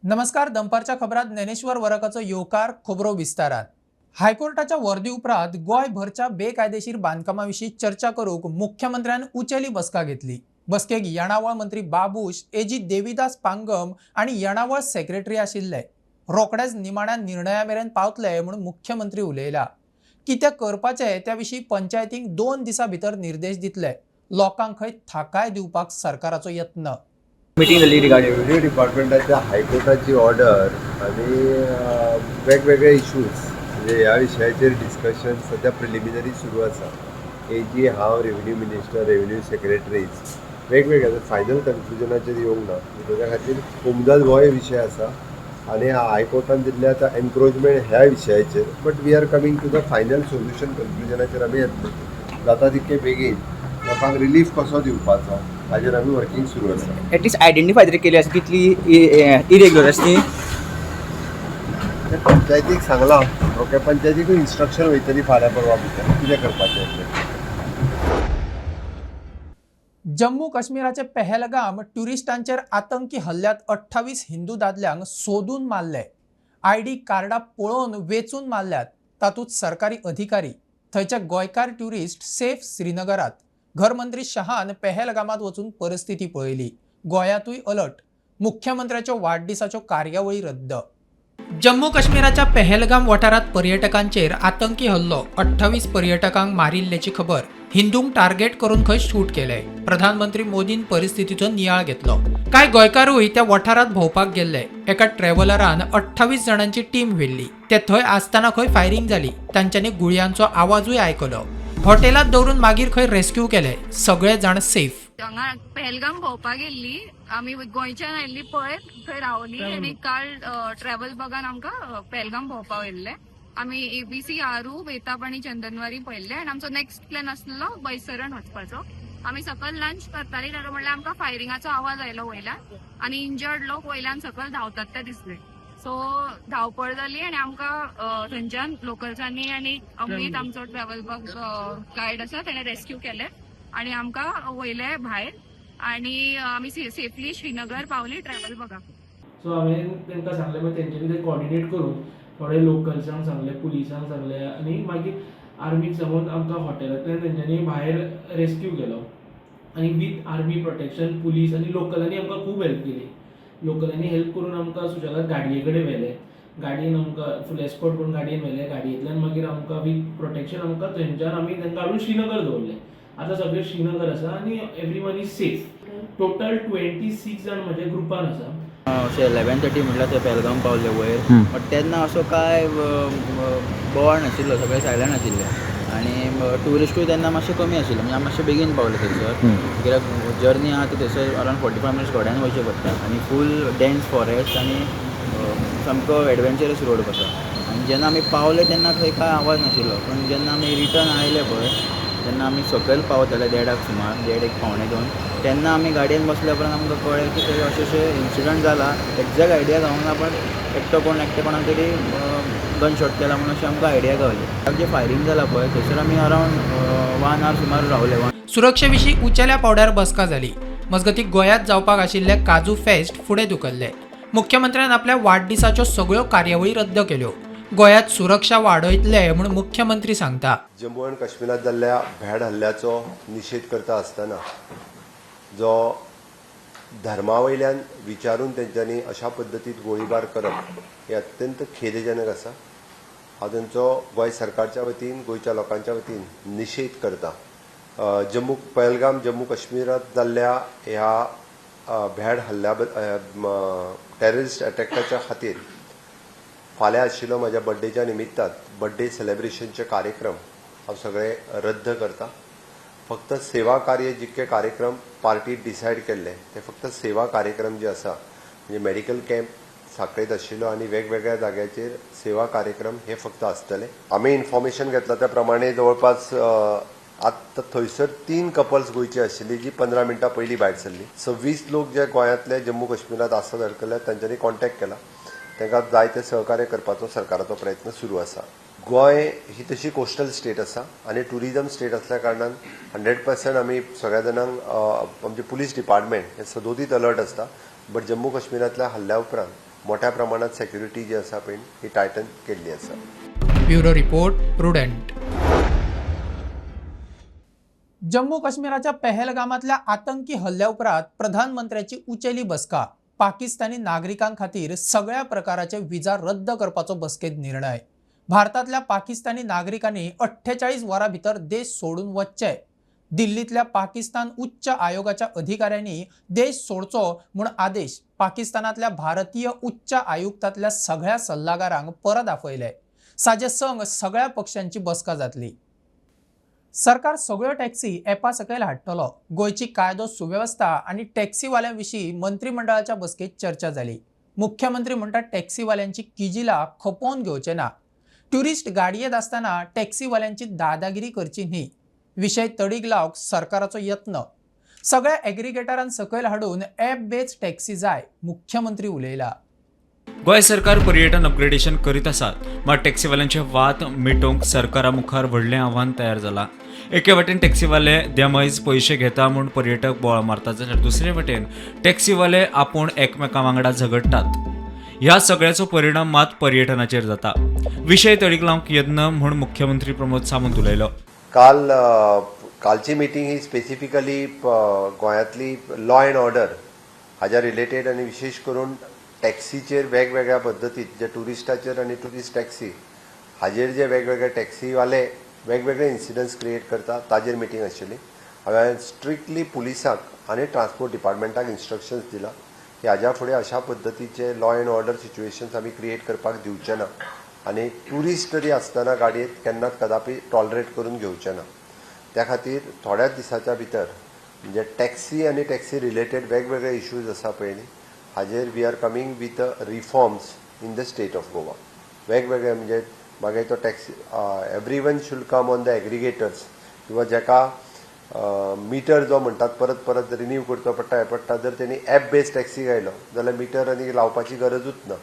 नमस्कार, दनपारच्या खबरात ज्ञानेश्वर वरकाचो येवकार. खबरो विस्तारात. हायकोर्टाच्या वर्दी उपरांत गोंयभरच्या बेकायदेशीर बांदकामा विशीं चर्चा करूंक मुख्यमंत्र्यान उचेली बसका घेतली. बसकेक येणावळ मंत्री बाबूश, एजी देवीदास पांगम आनी येणावळ सेक्रेटरी आशिल्ले. रोखडेच निमाण्या निर्णया मेरेन पावतले म्हूण मुख्यमंत्री उलयला. कितें करपाचें त्या विशीं पंचायतींक 2 दिसां भितर निर्देश दितले. लोकांक खंय थाकाय दिवपाक सरकाराचो यत्न. मिटींग जाली रिगार्डिंग रेव्हेन्यू डिपार्टमेंटाच्या हायकोर्टाची ऑर्डर आनी वेगवेगळे इश्यूज, म्हणजे ह्या विशयाचेर डिस्कशन सध्या प्रिलिमिनरी सुरू आसा. एजी, हांव, रेव्हेन्यू मिनिस्टर, रेव्हेन्यू सेक्रेटरीज वेगवेगळे फायनल कन्क्लुजनाचेर येवंक ना. त्या खातीर कोमुदाद होय विशय आसा आनी हायकोर्टान दिल्ल्या आतां एनक्रोचमेंट ह्या विशयाचेर, but we are coming to the final solution. कन्क्लुजनाचेर आमी येतले. जाता तितके बेगीन लोकांक रिलीफ कसो दिवपाचो हाजेर आमी वर्किंग सुरू आसा. एटलिस्ट आयडेंटिफाय तरी केली आसा कितली इरेग्युलर आसा ती? ते पंचायतीक सांगलां. ओके, पंचायतीकूय इन्स्ट्रक्शन वयतली फाल्यां परवा भितर कितें करपाचें तें. जम्मू काश्मीराचे पहलगाम ट्युरिस्टांचेर आतंकी हल्ल्यात 28 हिंदू दादल्यांक सोदून मारले. आयडी कार्डां पळोवन वेंचून मारल्यात. तातूंत सरकारी अधिकारी. थंयचे गोंयकार ट्युरिस्ट सेफ श्रीनगरात. घरमंत्री शहान पहलगामात वचून परिस्थिती पळयली. गोंयांतूय अलर्ट. मुख्यमंत्र्याच्यो वाडदिसाच्यो कार्यावळी रद्द. जम्मू काश्मीराच्या पहलगाम वाठारांत पर्यटकांचेर आतंकी हल्लो. 28 पर्यटकांक मारिल्ल्याची खबर. हिंदूंक टार्गेट करून खंय शूट केले. प्रधानमंत्री मोदीन परिस्थितीचो नियाळ घेतलो. कांय गोंयकारूय त्या वाठारांत भोंवपाक गेल्ले. एका ट्रॅव्हलरान 28 जाणांची टीम व्हेल्ली. ते थंय आसतना खंय फायरिंग जाली. तांच्यांनी गुळयांचो आवाजूय आयकलो. हॉटेलात दवरून मागीर खंय रेस्क्यू केले. सगळे जाण सेफ. हांगा पहलगाम भोंवपाक गेल्ली आमी. गोंयच्यान आयिल्ली पळय, थंय रावली आनी काल ट्रॅव्हल बगान आमकां पहलगाम भोंवपाक व्हेल्ले. आमी एबीसी, आरू, बेताब आनी चंदनवारी पळयल्ले आनी आमचो नेक्स्ट प्लॅन आसलेलो बैसरण वचपाचो. आमी सकयल लंच करताली तेन्ना म्हणल्यार आमकां फायरिंगाचो आवाज आयलो वयल्यान आनी इंजर्ड लोक वयल्यान सकयल धांवतात ते दिसले. सो धांवपळ जाली आनी आमकां थंयच्यान लोकल्सांनी आनी अमित, आमचो ट्रॅव्हल बग गायड आसा, तेणे रेस्क्यू केले आणि आमकां वयले भायर आणि आमी सेफली श्रीनगर पावली ट्रॅव्हल बगा. सो हांवें तांकां सांगलें, मागीर तेंच्यांनी ते कॉर्डिनेट करून थोडे लोकल्सांक सांगलें, पुलिसांक सांगलें आनी मागीर आर्मीक सांगून आमकां हॉटेलांतल्यान तेंच्यांनी भायर रेस्क्यू केलो आनी वीथ आर्मी प्रोटेक्शन, पुलीस आनी लोकलांनी आमकां खूब हेल्प केली. लोकलांनी हेल्प करून आमकां सुशेगाद गाडये कडेन व्हेले. गाडयेन आमकां फूल एस्कॉर्ट करून गाडयेन व्हेले. गाडयेंतल्यान मागीर आमकां वीथ प्रोटेक्शन आमकां थंयच्यान आमी तांकां हाडून श्रीनगर दवरले. आतां सगळे श्रीनगर आसा आनी everyone is safe. Total 26 जाण म्हज्या ग्रुपान आसा. अशें 11:30 म्हटल्यार थंय पेलगाम पावले वयर. बट तेन्ना असो कांय बोवाळ नाशिल्लो, सगळें सायलंट आशिल्लें आनी ट्युरिस्टूय तेन्ना मातशे कमी आशिल्ले. म्हणजे आमी मातशे बेगीन पावले थंयसर, कित्याक जर्नी आहा ती थंयसर अरावंड 45 मिनट्स घोड्यान वयचें पडटा आनी फूल डेन्स फॉरेस्ट आनी सामको एडवेंचरस रोड कसो. आनी जेन्ना आमी पावले तेन्ना थंय कांय आवाज नाशिल्लो, पूण जेन्ना आमी रिटर्न आयले पळय, तेन्ना आमी सकयल पावतले देडाक सुमार, देड एक 1:45, तेन्ना आमी गाडयेन बसल्या उपरांत आमकां कळ्ळें की थंय अशें अशें इन्सिडंट जाला. एग्जॅक्ट आयडिया गावना, पण एकटो कोण एकटे कोणाक तरी गन शॉट केला म्हणून अशें आमकां आयडिया गावली. जें फायरींग जाला पळय, थंयसर आमी अरावंड वन our सुमार रावले. सुरक्षे विशीं उंचेल्या पावंड्यार बसका जाली. मजगतीं, गोंयांत जावपाक आशिल्ले काजू फेस्ट फुडें धुकल्ले. मुख्यमंत्र्यान आपल्या वाडदिसाच्यो सगळ्यो कार्यावळी रद्द केल्यो. गोंयांत सुरक्षा वाडयतले म्हूण मुख्यमंत्री सांगता. जम्मू आनी काश्मीरात जाल्ल्या भ्याड हल्ल्याचो निशेध करता आसतना जो धर्मा वयल्यान विचारून तेंच्यांनी अशा पद्दतीन गोळीबार करप हें अत्यंत खेदजनक आसा. हांव तेंचो गोंय सरकारच्या वतीन, गोंयच्या लोकांच्या वतीन निशेध करता. जम्मू पहलगाम, जम्मू काश्मीरात जाल्ल्या ह्या भ्याड हल्ल्या, टेररिस्ट अटॅकाच्या खातीर फाल्यां आशिल्लो म्हज्या बड्डेच्या निमित्तान बड्डे सेलेब्रेशनचे कार्यक्रम हांव सगळे रद्द करता. फक्त सेवा कार्य जितके कार्यक्रम पार्टी डिसायड केल्ले ते फक्त सेवा कार्यक्रम जे आसा, म्हणजे मेडिकल कॅम्प साखळेत आशिल्लो आनी वेगवेगळ्या जाग्याचेर सेवा कार्यक्रम हे फक्त आसतले. आमी इन्फॉर्मेशन घेतला त्या प्रमाणे जवळपास आतां थंयसर 3 कपल्स गोंयची आशिल्ली जी 15 मिनटां पयलीं भायर सरली. 26 लोक जे गोंयांतले जम्मू काश्मीरांत आसात अडकल्यात, तांच्यांनी कॉन्टेक्ट केला. तांकां जाय ते सहकार्य करपाचो सरकाराचो प्रयत्न सुरू आसा. गोंय ही तशी कोस्टल स्टेट आसा आनी टुरिजम स्टेट असल्या कारणान 100% आमी सगळ्या जाणांक, आमचे पुलीस डिपार्टमेंट हे सदोदीत अलर्ट आसता. बट जम्मू काश्मीरांतल्या हल्ल्या उपरांत मोठ्या प्रमाणात सेक्युरिटी जी आसा पळय ही टायटन केल्ली आसा. Bureau report, Prudent. Jammu काश्मीराच्या पहलगामातल्या आतंकी हल्ल्या उपरांत प्रधानमंत्र्याची उचेली बसका. पाकिस्तानी नागरिकां खातीर सगळ्या प्रकाराचे विजा रद्द करपाचो बसकेंत निर्णय. भारतांतल्या पाकिस्तानी नागरिकांनी 48 वरां भितर देश सोडून वचचे. दिल्लींतल्या पाकिस्तान उच्च आयोगाच्या अधिकाऱ्यांनी देश सोडचो म्हूण आदेश पाकिस्तानांतल्या भारतीय उच्च आयुक्तांतल्या सगळ्या सल्लागारांक परत आपयले. साजे संग सगळ्या पक्षांची बसका जातली. सरकार सगळ्यो टॅक्सी एपा सकयल हाडटलो. गोंयची कायदो सुवेवस्था आनी टॅक्सीवाल्यां विशीं मंत्रीमंडळाच्या बसकेंत चर्चा जाली. मुख्यमंत्री म्हणटात टॅक्सीवाल्यांची किजिलां खपोवन घेवचे ना. ट्युरिस्ट गाडयेंत आसतना टॅक्सीवाल्यांची दादागिरी करची न्ही. विशय तडीक लावंक सरकाराचो यत्न. सगळ्या एग्रीगेटरांक सकयल हाडून एप बेज टॅक्सी जाय, मुख्यमंत्री उलयला. गोंय सरकार पर्यटन अपग्रेडेशन करीत आसात, मात टॅक्सीवाल्यांचे वाद मिटोवंक सरकारा मुखार व्हडलें आव्हान तयार जालां. एके वटेन टॅक्सीवाले देमैज पयशे घेता म्हूण पर्यटक बोवाळ मारतात, जाल्यार दुसरे वटेन टॅक्सीवाले आपूण एकमेकां वांगडा झगडटात. ह्या सगळ्याचो परिणाम मात पर्यटनाचेर जाता. विशय तडीक लावंक यत्न म्हूण मुख्यमंत्री प्रमोद सावंत उलयलो. कालची मिटींग ही स्पेसिफिकली गोंयांतली लॉ एंड ऑर्डर हाज्या रिलेटेड आनी विशेश करून टॅक्सीचेर वेगवेगळ्या पद्दतीत जे ट्युरिस्टाचेर आनी ट्युरिस्ट टॅक्सी हाजेर जे वेगवेगळे टॅक्सीवाले वेगवेगळे इन्सिडंट्स क्रिएट करता ताजेर मिटींग आशिल्ली. हांवें स्ट्रिक्टली पुलिसांक आनी ट्रान्सपोर्ट डिपार्टमेंटाक इन्स्ट्रक्शन्स दिला की हाज्या फुडें अशा पद्दतीचे लॉ एंड ऑर्डर सिच्युएशन्स आमी क्रिएट करपाक दिवचे ना आनी ट्युरिस्ट तरी आसतना गाडयेंत केन्नाच कदापी टॉलरेट करून घेवचे ना. त्या खातीर थोड्याच दिसाच्या भितर म्हणजे टॅक्सी आनी टॅक्सी रिलेटेड वेगवेगळे इश्यूज आसा पळय न्ही हाजेर we are coming with reforms in the state of Goa. वेगवेगळे म्हणजे मागीर तो taxi every one should come on the aggregators किंवा जाका मिटर जो म्हणटात परत परत रिन्यू करचो पडटा हें पडटा, जर तेणी एप बेज टॅक्सी घायलो जाल्यार मिटर आनी लावपाची गरजूच ना,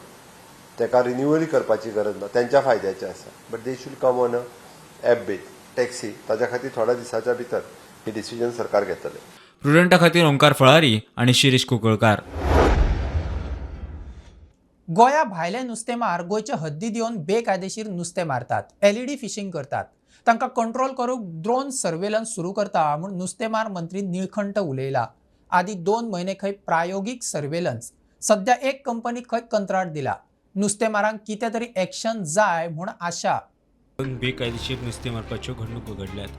ताका रिन्युअल करपाची गरज ना, तेंच्या फायद्याचें आसा. But they should come on a app base taxi. ताज्या खातीर थोड्या दिसाच्या भितर ही डिसिजन सरकार घेतले. प्रुडंटा खातीर ओंकार फळारी आनी शिरीष कुंकळकार. गोंया भायले नुस्तेमार गोंयचे हद्दीत येवन बेकायदेशीर नुस्तें मारतात, एलईडी फिशींग करतात. तांकां कंट्रोल करूंक ड्रोन सर्वेलन्स सुरू करता म्हूण नुस्तेमार मंत्री निळखंठ उलयला. आदी 2 म्हयने खंय प्रायोगीक सर्वेलन्स, सध्या एक कंपनी खंय कंत्राट दिला. नुस्तेमारांक कितें तरी एक्शन जाय म्हूण आशा. बेकायदेशीर नुस्तें मारपाच्यो घडणुको घडल्यात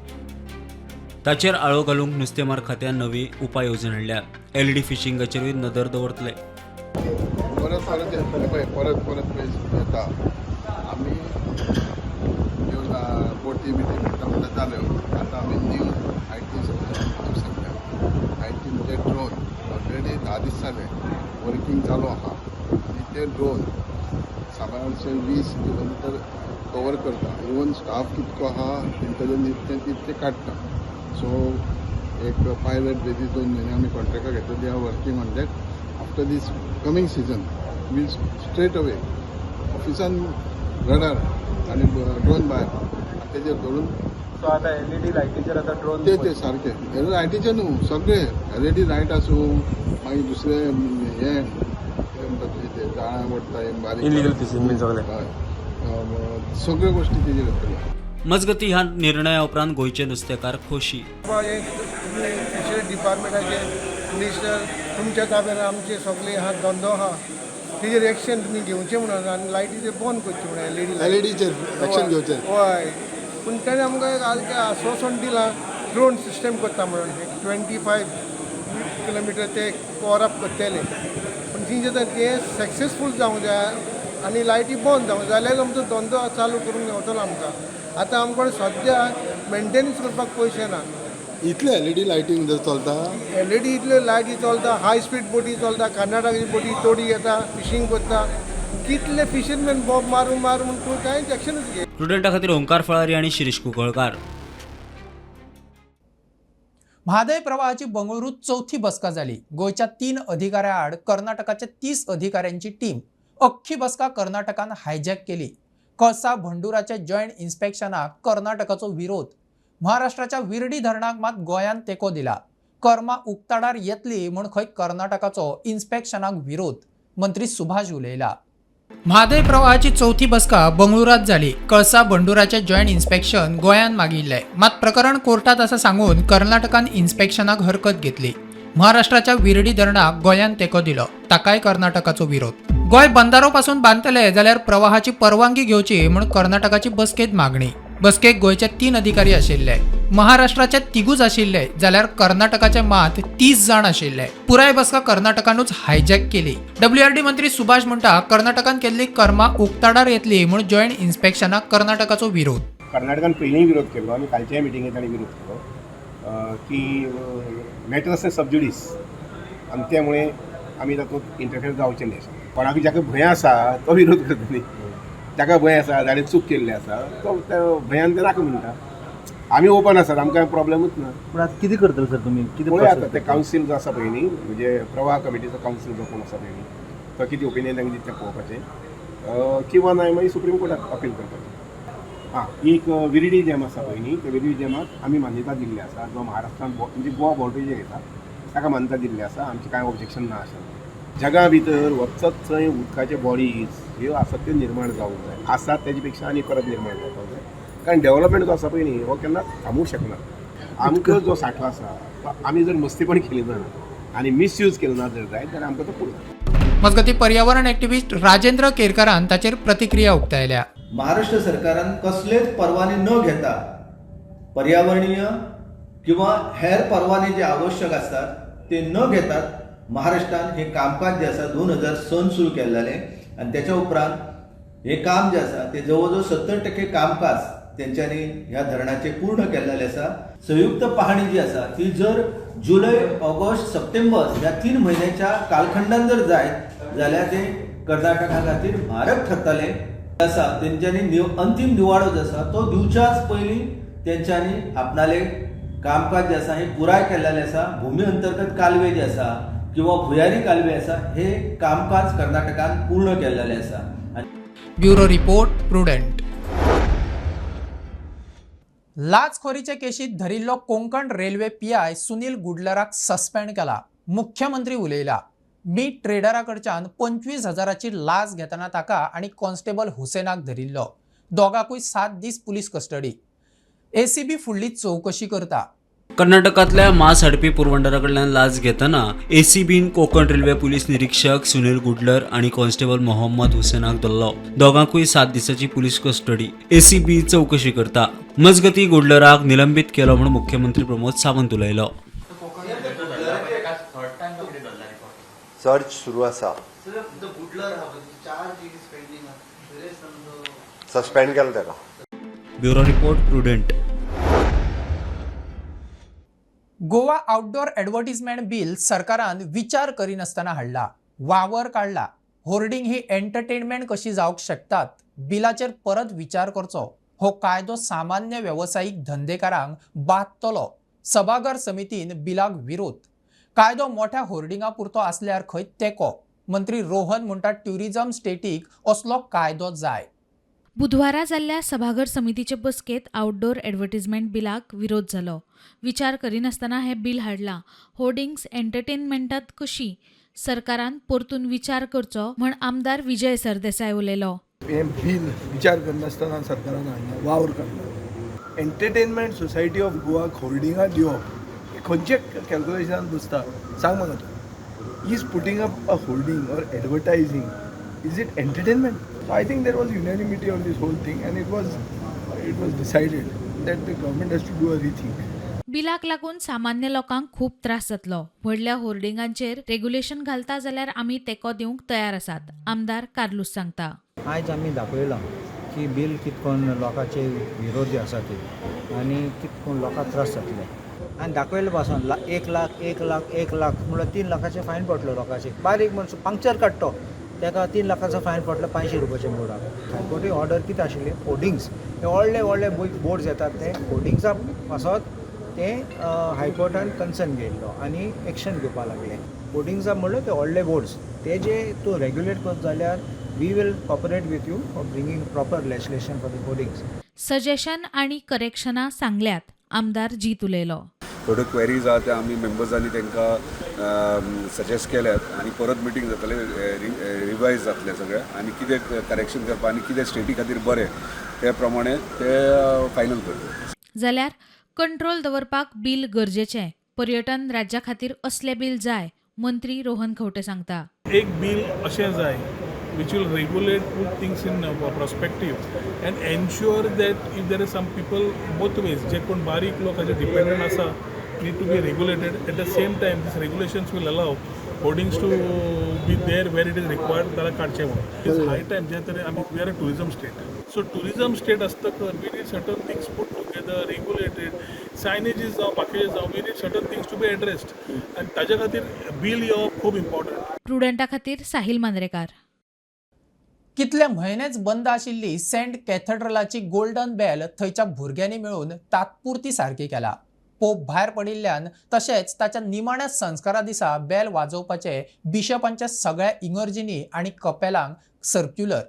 ताचेर आळो घालूंक नुस्तेमार खात्यान नवी उपाय येवजण हाडल्या. एलईडी फिशिंगाचेरूय नदर दवरतले. परत परत येतले पळय, परत परत पयशे येता. आमी ह्यो बोटी बिटी म्हणटा म्हणटा जाल्यो. आतां आमी न्यू I T सगळ्या I T म्हणजे ड्रोन ऑलरेडी 10 दीस जाले वर्कींग चालू आहा आनी ते ड्रोन साबारशे 20 किलोमिटर कवर करता. इवन स्टाफ कितको आहा इंटेलिजन्स इतकें तितकें काडटा. सो एक पायलट बेजीस 2 म्हयने आमी कॉन्ट्रेक्टाक घेतले. They are working on that. After this coming season we'll straight away ऑफिसान रडार आनी ड्रोन भायर तेजेर धरून. सो आतां एलईडी लायटीचेर आतां ड्रोन ते सारके एलईडी लायटीचे न्हू, सगळे एलईडी लायट आसूं मागीर दुसरे हे म्हणटा ते जाळां ओडटा बारीक इलिगल फिशींग बीन सगळें, हय सगळ्यो गोश्टी तेजेर येतल्यो. मजगती ह्या निर्णया उपरांत गोंयचे नुस्तेकार खोशी. फिशरी डिपार्टमेंटाचे मिनिस्टर तुमच्या ताब्यान आमचे सगळे हा धंदो आहा तेजेर एक्शन तुमी घेवचें म्हणून आनी लायटीचेर बंद करचें म्हणून एलईडी एलईडीचेर एक्शन घेवचें. हय, पूण तेणें आमकां एक आश्वासन दिलां ड्रोन सिस्टम करता म्हणून 25 किलोमिटर ते कवर अप करतले. पूण तेंचे तें सक्सेसफूल जावंक जाय आनी लायटी बंद जावंक जाय जाल्यार आमचो धंदो चालू करूंक मेवतलो आमकां. आतां आमकां सद्या मेंटेनन्स करपाक पयशे ना. इतले एलईडी लायटींग जर चलता, एलईडी इतल्यो लायटी चलता, हाय स्पीड बोटी चलता, कर्नाटकाची बोटी तोडी येता फिशींग करता, कितले फिशरमॅन बॉब मारून मारून तूं कांयच एक्शनूच घे. प्रुडंटा खातीर ओंकार फळारी आनी शिरीष कुंकळकार. म्हादय प्रवाहाची बंगळुरूत 4थी बसका जाली. गोंयच्या 3 अधिकाऱ्यां आड कर्नाटकाच्या 30 अधिकाऱ्यांची टीम. अख्खी बसका कर्नाटकान हायजॅक केली. कळसा भंडुराच्या जॉयंट इन्स्पेक्शनाक कर्नाटकाचो विरोध. महाराष्ट्राच्या विर्डी धरणाक मात गोंयान तेंको दिला. कर्मा उक्ताडार येतली म्हूण खंय कर्नाटकाचो इन्स्पेक्शनाक विरोध. मंत्री सुभाष उलयला. म्हादय प्रवाहाची चौथी बसका बंगळुरात जाली. कळसा बंडुराचे जॉयंट इन्स्पेक्शन गोंयान मागिल्लें, मात प्रकरण कोर्टात आसा सांगून कर्नाटकान इन्स्पेक्शनाक हरकत घेतली. महाराष्ट्राच्या विर्डी धरणाक गोंयान तेंको दिलो, ताकाय कर्नाटकाचो विरोध. गोंय बंदारो पासून बांदतले जाल्यार प्रवाहाची परवानगी घेवची म्हूण कर्नाटकाची बसकेत मागणी. बसकेक गोंयचे 3 अधिकारी आशिल्ले, महाराष्ट्राचे 3 आशिल्ले, जाल्यार कर्नाटकाचे मात 30 जाण आशिल्ले. पुराय बसका कर्नाटकानूच हायजॅक केली. डब्ल्यूआरडी मंत्री सुभाष म्हणटा, कर्नाटकान केल्ली कर्मा उक्ताडार येतली म्हूण जॉयंट इन्स्पेक्शनाक कर्नाटकाचो विरोध. कर्नाटकान पयलींय विरोध केल्लो आनी कालच्याय मिटिंगेत तांणी विरोध केलो की मॅटर आसा सबज्युडीस आनी त्यामुळे आमी तातूंत इंटरफेर जावचें न्ही. अशें कोणाक जाका भंय आसा तो विरोध करता न्ही, ताका भंय आसा ताणें चूक केल्ली आसा तो त्या भंयान ते नाका म्हणटा. आमी ओपन आसात, आमकां प्रॉब्लेमूच ना. पूण आतां कितें करतले सर तुमी, कितें पळया आतां ते कावन्सील जो आसा पळय न्ही, म्हणजे प्रवाह कमिटीचो कावन्सील जो कोण आसा पळय न्ही, तो कितें ओपिनियन तांकां दिता तें पळोवपाचें, किंवा ना मागीर सुप्रीम कोर्टाक अपील करपाचें. आं, एक विर्डी डॅम आसा पळय न्ही, त्या विर्डी डॅमाक आमी मान्यता दिल्ली आसा, जो महाराष्ट्रान म्हणजे गोवा बॉर्डरीचेर येता ताका मान्यता दिल्ली आसा, आमचें कांय ऑब्जेक्शन ना अशें. जगा भितर वचत थंय उदकाचे बॉडीज ह्यो आसात त्यो निर्माण जावंक जाय, आसात तेजे पेक्षा आनी परत निर्माण जावपाक जाय, कारण डेव्हलपमेंट जो आसा पळय न्ही हो केन्नाच थांबूंक शकना. आमकां जो सांठो आसा तो आमी जर मस्तीपण केली ना आनी मिसयूज केलो ना जर जायत जाल्यार आमकां तो पुरो. मजगतीं पर्यावरण एक्टिविस्ट राजेंद्र केरकारान ताचेर प्रतिक्रिया उक्तायल्या. महाराष्ट्र सरकारान कसलेच परवाने न घेता पर्यावरणीय किंवा हेर परवाने जे आवश्यक आसतात ते न घेतात महाराष्ट्रान हे कामकाज जे आसा 2000 सुरू केल्लें आनी त्याच्या उपरांत हे काम जे आसा ते जवळ जवळ 70% कामकाज तेंच्यांनी ह्या धरणाचे पूर्ण केल्लें आसा. संयुक्त पाहणी जी आसा ती जर जुलय, ऑगस्ट, सप्टेंबर ह्या 3 म्हयन्याच्या कालखंडान जर जायत जाल्यार ते कर्नाटका खातीर म्हारग ठरतलें आसा. तेंच्यांनी अंतीम निवाडो जो आसा तो दिवच्याच पयलीं तेंच्यांनी आपणाले कामकाज जे आसा हे पुराय केल्लें आसा. भूमी अंतर्गत कालवे जे आसा किंवा भुयारी कालवे आसा हे कामकाज कर्नाटकान पूर्ण केल्लें आसा. Bureau report, Prudent. लाचखोरीचे केशीत धरिल्लो कोंकण रेल्वे पीआय सुनील गुडलराक सस्पेंड केला. मुख्यमंत्री उलयला, मीट ट्रेडरा कडच्यान 25,000 लाच घेतना ताका आनी कॉन्स्टेबल हुसेनाक धरिल्लो. दोगांकूय 7 दीस पुलीस कस्टडी. एसीबी फुडली चवकशी करता. कर्नाटकांतल्या मांस हाडपी पुरवणदारा कडल्यान लाच घेतना एसीबीन कोंकण रेल्वे पुलीस निरीक्षक सुनील गुडलर आनी कॉन्स्टेबल मोहम्मद हुसेनाक धरलो. दोगांकूय 7 दिसांची पुलीस कस्टडी. एसीबी चवकशी करता. मजगती गुडलराक निलंबीत केलो म्हूण मुख्यमंत्री प्रमोद सावंत उलयलो. सर्च सुरू आसा, सस्पेंड केलो ताका. Bureau report, Prudent. Goa outdoor advertisement bill सरकारान विचार करिनासतना हाडला, वावर काडला. होर्डिंग ही एंटरटेनमेंट कशी जावंक शकतात, बिलाचेर परत विचार करचो. हो कायदो सामान्य वेवसायीक धंदेकारांक बादतलो. सभाघर समितीन बिलाक विरोध. कायदो मोठ्या होर्डिंगा पुरतो आसल्यार खंय तेंको. मंत्री रोहन म्हणटा ट्युरिझम स्टेटीक असलो कायदो जाय. बुधवारा जाल्ल्या सभाघर समितीचे बसकेत आउटडोर एडवर्टिजमेंट बिलाक विरोध जालो. विचार करिनासतना हें बील हाडलां. होर्डिंग्स एंटरटेनमेंटात कशी, सरकारान परतून विचार करचो म्हण आमदार विजय सरदेसाय उलयलो. हें बील विचार करनासतना सरकारान हाडला, वावर काडला. एंटरटेनमेंट सोसायटी ऑफ गोवाक होर्डिंगां दिवप हें खंयचे कॅल्कुलेशनान बसता सांग म्हाका तूं. Is putting up a hoarding or advertising, is it entertainment? So I think there was unanimity on this whole thing and it was decided that the government has to do a rethink. बिलाक लागून सामान्य लोकांक खूब त्रास जातलो. व्हडल्या होर्डिंगांचेर regulation घालता जाल्यार आमी तेंको दिवंक तयार आसात, आमदार कार्लूस सांगता. आयज आमी दाखयलां की बील कितकोन लोकांचे विरोधी आसा ती आनी कितकोन लोकांक त्रास जातले आनी दाखयले पासून 1 लाख 1 लाख 1 लाख म्हणल्यार 3 लाखाचें फायन पडलो लोकांचे. बारीक मनसो पंक्चर काडटो ताका 3 लाखाचो फायन पडलो 500 रुपयाच्या बोर्डाक. हायकोर्टी ऑर्डर कितें आशिल्ली, होर्डिंग्स हे व्हडले व्हडले बोर्ड्स येतात ते होर्डिंग्सा पासत ते हायकोर्टान कन्सर्न घेयल्लो आनी एक्शन घेवपाक लागले. होर्डिंग्सा म्हणल्यार ते व्हडले बोर्ड्स ते जे तूं रेग्युलेट करता जाल्यार we will cooperate with you for bringing proper legislation for the hoardings. Suggestion आनी करेक्शनां सांगल्यात, आमदार जीत उलयलो. थोड्यो क्वेरीज आहा ते आमी मेंबर्सांनी तांकां सजेस्ट केल्यात आनी परत मिटींग जातले, रिवायज जातले सगळें आनी कितें करेक्शन करपा आनी कितें स्टेटी खातीर बरें ते प्रमाणे ते फायनल करतले. जाल्यार कंट्रोल दवरपाक बील गरजेचें. पर्यटन राज्या खातीर असलें बील जाय, मंत्री रोहन खंवटे सांगता. एक बील अशें जाय which will regulate, put things in perspective and ensure that if there is some people both ways, जे कोण बारीक लोक हाजेर डिपेंडंट आसा need to be regulated. At the same time these regulations will allow hoardings to be there where it is required, ताका काडचें म्हणून. It is high time जे तरेन आमी we are a tourism state. So tourism state आसतकर we need certain things put together, regulated, signages जावं बाकीचे जावं, we need certain things to be addressed आनी ताज्या खातीर बील येवप खूब इम्पॉर्टंट. प्रुडंटा खातीर साहिल मांद्रेकार. कितले म्हयनेच बंद आशिल्ली सेंट कॅथेड्रलाची गोल्डन बेल थंयच्या भुरग्यांनी मेळून तात्पुरती सारकी केला. पोप भायर पडिल्ल्यान तशेंच ताच्या निमाण्या संस्कारा दिसा बेल वाजोवपाचे बिशपांच्या सगळ्या इगर्जींनी आनी कपेलांक सर्क्युलर.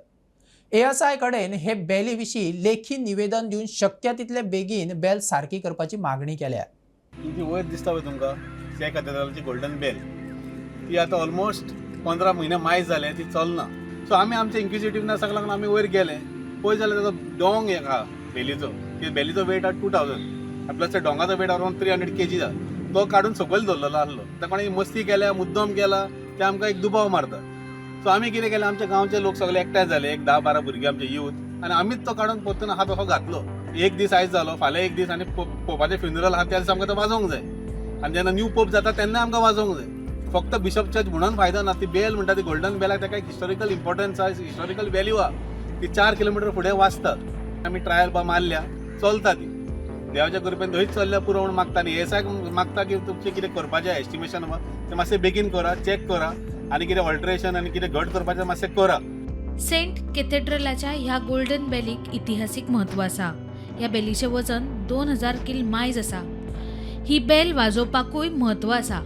एएसआय कडेन हे बेली विशीं लेखी निवेदन दिवन शक्य तितले बेगीन बेल सारकी करपाची मागणी केल्या. ती वयर दिसता पळय तुमकां सेंट कॅथेड्रलाची गोल्डन बेल, ती आतां ऑलमोस्ट 15 म्हयने मायज जाले ती चलना. सो आमी आमच्या इन्क्विजिटिवनेसाक लागून आमी वयर गेले, पळय जाल्यार ताचो डोंग एक आहा बेलीचो, ती बेलीचो वेट आहा 2000 प्लस त्या डोंगाचो वेट अरावंड 300 kg आहा. तो काडून सकयल दवरलेलो आसलो. त्या कोणी मस्ती केल्या, मुद्दम केला, ते आमकां एक दुबाव मारता. सो आमी कितें केलें, आमच्या गांवचे लोक सगळे एकठांय जाले, एक 10-12 भुरगे आमचे यूथ, आनी आमीच तो काडून परतून आहा तसो घातलो. एक दीस आयज जालो, फाल्यां एक दीस, आनी पोपाचें फ्युनरल आहा त्या दिसा आमकां तो वाजोवंक जाय, आनी जेन्ना न्यू पोप जाता तेन्ना आमकां वाजोवंक जाय. फक्त बिशप चर्च म्हणून फायदो ना, ती बेल म्हणटा ती गोल्डन बेलाक ताका एक हिस्टॉरिकल इम्पॉर्टन्स आहा, हिस्टॉरिकल वेल्यू आहा. ती 4 किलोमिटर फुडें वाजता. आमी ट्रायल बा मारल्या, चलता ती देवाच्या कृपेन थंयच चल्ल्या पुरो म्हूण मागता. आनी एएसआयक मागता की तुमचें कितें करपाचें एस्टिमेशन आहा तें मातशें बेगीन करा, चॅक करा आनी कितें ऑल्टरेशन आनी कितें घट करपाचें मातशें करा. सेंट कॅथेड्रलाच्या ह्या गोल्डन बेलीक इतिहासीक म्हत्व आसा. ह्या बेलीचें वजन 2000 किल मायज आसा. ही बेल वाजोवपाकूय म्हत्व आसा.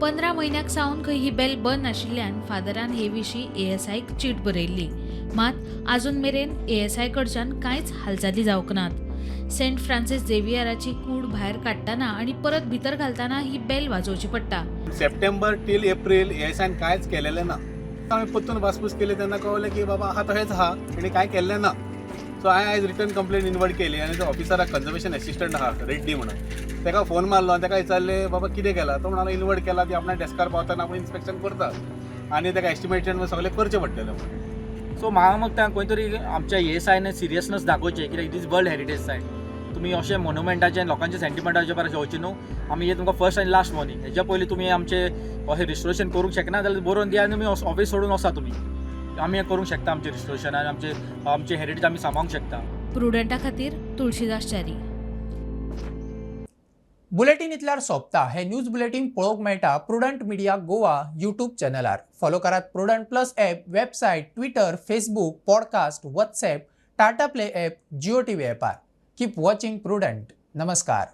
15 म्हयन्याक सावन खंय ही बेल बंद आशिल्ल्यान फादरान हे विशीं एएसआयक चीट बरयल्ली, मात आजून मेरेन एएसआय कडच्यान कांयच हालचाली जावंक नात. सेंट फ्रांसीस झेवियराची कूड भायर काडटना आनी परत भितर घालतना ही बेल वाजोवची पडटा. सप्टेंबर टील एप्रील एएसआयन कांयच केलेलें ना. आमी परतून वासपूस केली तेन्ना कळ्ळें की बाबा आहा तशेंच आहा, तेणी कांय केल्लें ना. सो हांवें आयज रिटर्न कंप्लेन इनवर्ट केली आनी तो ऑफिसराक कन्जर्वेशन एसिस्टंट आहा रेड्डी म्हणून, ताका फोन मारलो आनी ताका विचारलें बाबा कितें केलां, तो म्हणालो इनवर्ट केला ती आपणा डेस्कार पावतना आपूण इन्स्पेक्शन करता आनी ताका एस्टिमेशन सगळें करचें पडटलें. सो म्हाका मगता खंय तरी आमच्या एएसआयन सिरियसनेस दाखोवचें, कित्याक it is world heritage site. तुमी अशें मोनुमेंटाचें लोकांच्या सेंटिमेंटाचें पर घेवचें न्हू. आमी हे तुमकां फर्स्ट आनी लास्ट वॉर्निंग. हेज्या पयलीं तुमी आमचें अशें रिस्टोरेशन करूंक शकना जाल्यार बरोवन दिया आनी तुमी ऑफीस सोडून वचा. तुमी आमी हें करूंक शकता, आमचें रिस्टोरेशन आनी आमचे आमचे हेरिटेज आमी सांबाळूंक शकता. प्रुडंटा खातीर तुळशीदास च्यारी. बुलेटीन इतल्यार सोंपता. हे न्यूज बुलेटीन पळोवंक मेळटा प्रुडंट मिडिया गोवा यूट्यूब चॅनलार. फॉलो करात Prudent plus app, website, Twitter, Facebook, podcast, WhatsApp, Tata Play app, Jio TV ॲपार. Keep watching Prudent. नमस्कार.